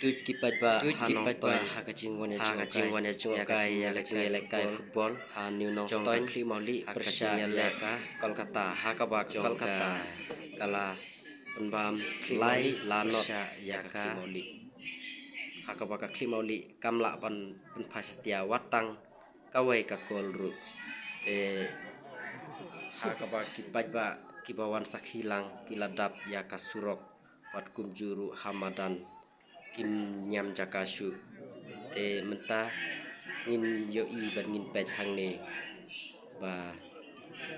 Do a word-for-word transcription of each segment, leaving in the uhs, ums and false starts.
Ki paidbah, ha Nongstoiñ, ha ka jingwan ïa jingwan ïa jingkai ïa ka jingïalehkai football ha New Nongstoiñ, ka khlieh Mawlieh pyrshah ïa ka Kolkata, ha kaba Kolkata ka la pynbam lai la not ïa ka khlieh Mawlieh. Ha kaba ka khlieh Mawlieh kam lah ban pynphai satia wat tang kawei ka kol ruh. Te ha kaba ki paidbah kiba wan sakhi lang ki la dap ïa ka surok bad kumjuh ruh ha madan kim ñiam jaka shuh. Te mynta ngin ïohi bad ngin peit hangne ba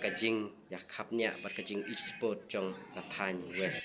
ka jingïakhapngiah bad ka jingïeit sport jong ka thaiñ West.